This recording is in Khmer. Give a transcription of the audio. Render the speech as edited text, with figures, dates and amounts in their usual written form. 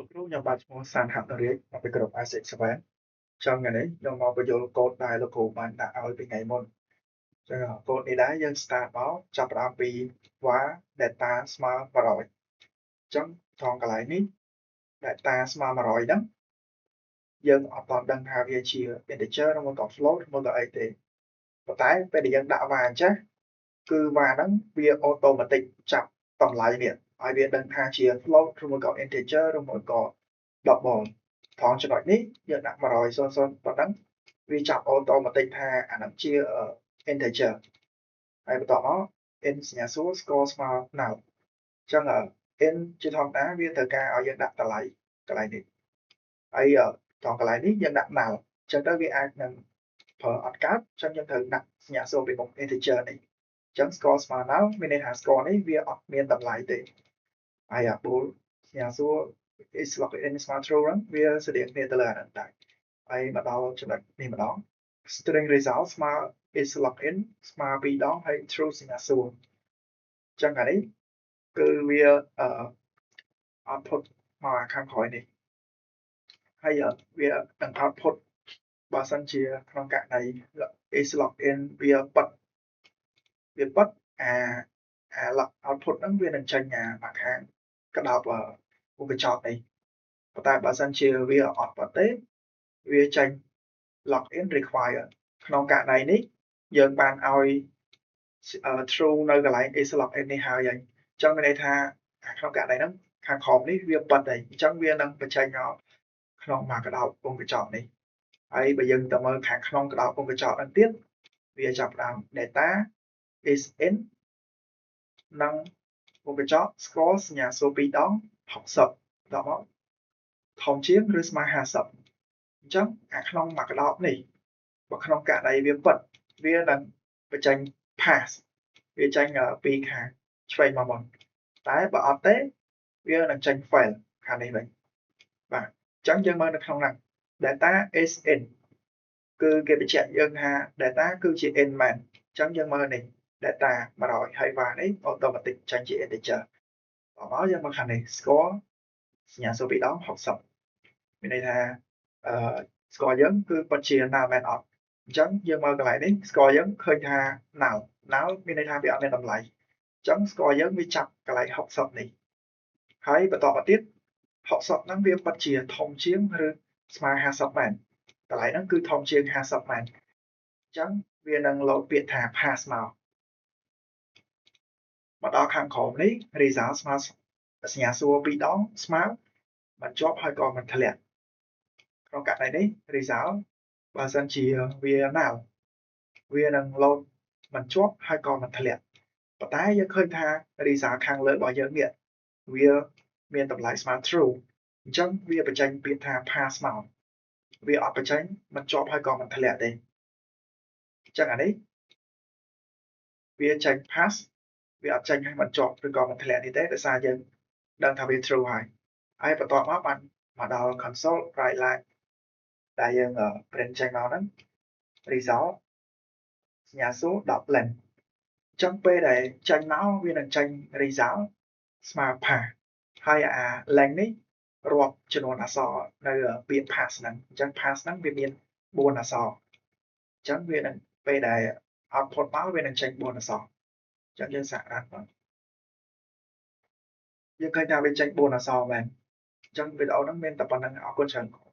លោកគ្រូខ្ញុំបាទឈ្មោះសានហនុរាជមកពីក្រុម SX7 ចឹងថ្ងៃនេះខ្ញុំមកបញ្យល់កូដដែលលោកគ្រូបានដាក់ឲ្យពីថ្ងៃមុនចឹងកូដនេះដែរយើង start មកចាប់ផ្ដើមពី var data ស្មើ100ចឹងត្រង់កន្លែងនេះ data ស្មើ100ហ្នឹងយើងអត់ទាន់ដឹងថាវាជា integer ឬមួយក៏ float ឬមួយក៏អីទេប៉ុន្តែពេលដែលយើងដាក់ var អញ្ចឹងគឺ var ហ្នឹងវា automatic ចាប់តម្លៃនេះឲ្យវាដឹងថាជា float ឬមួយក៏ integer ឬមួយក៏ double ត្រង់ចំណុចនេះយើងដាក់100 00ប៉ុណ្ណឹងវាចាប់ automatic ថាអាហ្នឹងជា integer ហើយបន្ទាប់មក int សញ្ញាសួរ score ស្មើ null អញ្ចឹង int ជាធម្មតាវាត្រូវការឲ្យយើងដាក់តម្លៃកន្លែងនេះហើយត្រង់កន្លែងនេះយើងដាក់ null អញ្ចឹងទៅវាអាចនឹងប្រើអត់កើតអញ្ចឹងយើងត្រូវដាក់សញ្ញាសួរពីមុខ integer នេះអញ្ចឹង score ស្មើ null មានន័យថា score នេះវាអត់មានតម្លៃទេហើយអា bool សញ្ញាសួរ is login ស្មើ true ហ្នឹងវាស្តៀងគ្នាទៅលើអាហ្នឹងដែរហើយមកដល់ចំណុចនេះម្ដង string result ស្មើ is login ស្មើពីរដងហើយ true សញ្ញាសួរអញ្ចឹងអានេះគឺវាអឺ output មកខាងក្រោយនេះហើយវានឹង output បើសិនជាក្នុងករណី is login វាពិតវាពិតអាអា log output ហ្នឹងវានឹងចេញអាមកខាងក្តោបវង់ក្រចកនេះប៉ុន្តែបើសិនជាវាអត់ពិតទេវាចេញ login require ក្នុងករណីនេះយើងបានឲ្យ true នៅកន្លែង is login នេះហើយហើយអញ្ចឹងមានន័យថាក្នុងករណីហ្នឹងខាងក្រោមនេះវាពិតហើយអញ្ចឹងវានឹងបញ្ចេញមកក្នុងមកក្តោបវង់ក្រចកនេះហើយបើយើងទៅមើលខាងក្នុងក្តោបវង់ក្រចកហ្នឹងទៀតវាចាប់ផ្ដើម data is int និងវង់ក្រចក score សញ្ញាសួរពីរដង60ដល់មកធំជាងឬស្មើ50អញ្ចឹងអាក្នុងមួយក្តោបនេះបើក្នុងករណីវាពិតវានឹងបញ្ចេញ pass វាចេញពីខាងឆ្វេងមកមុនតែបើអត់ទេវានឹងចេញ fail ខាងនេះវិញបាទអញ្ចឹងយើងមើលនៅក្នុងហ្នឹង data is int គឺគេបញ្ជាក់យើងថា data គឺជា int មែនអញ្ចឹងយើងមើលនេះ data 100ហើយ var នេះ automatic ចេញជា integer តមកយើងមកខាងនេះ score សញ្ញាសួរពីរដង60មានន័យថាអឺ score យើងគឺពិតជា null មែនអត់អញ្ចឹងយើងមកកន្លែងនេះ score យើងឃើញថា null null មានន័យថាវាអត់មានតម្លៃអញ្ចឹង score យើងវាចាប់កន្លែង60នេះហើយបន្តមកទៀត60ហ្នឹងវាពិតជាធំជាងឬស្មើ50មែនតម្លៃហ្នឹងគឺធំជាង50មែនអញ្ចឹងវានឹងលោតពាក្យថា pass មកមកដល់ខាងក្រោមនេះ result ស្មើសញ្ញាសួរពីរដងស្មើមិនជាប់ហើយក៏មិនធ្លាក់ក្នុងករណីនេះ result បើសិនជាវា null វានឹងលោតមិនជាប់ហើយក៏មិនធ្លាក់ប៉ុន្តែយើងឃើញថា result ខាងលើរបស់យើងនេះវាមានតម្លៃស្មើ true អញ្ចឹងវាបញ្ចេញពាក្យថា pass មកវាអត់បញ្ចេញមិនជាប់ហើយក៏មិនធ្លាក់ទេអញ្ចឹងអានេះវាចេញ pass វាអត់ចេញឲ្យមិនជាប់ឬក៏មិនធ្លាក់នេះទេដោយសារយើងដឹងថាវា true ហើយហើយបន្ទាប់មកបានមកដល់ console write line ដែលយើង print ចេញមកហ្នឹង result សញ្ញាសួរ dot length អញ្ចឹងពេលដែលចេញមកវានឹងចេញ result ស្មើ pass ហើយអា length នេះរាប់ចំនួនអក្សរនៅពាក្យ pass ហ្នឹងអញ្ចឹង pass ហ្នឹងវាមាន4អក្សរអញ្ចឹងវានឹងពេលដែល output មកវានឹងចេញ4អក្សរអញ្ចឹងយើងសាក run មកយើងឃើញថាវាចេញ4អក្សរមែនអញ្ចឹងវីដេអូហ្នឹងមានតែប៉ុណ្ណឹងអរគុណច្រើន។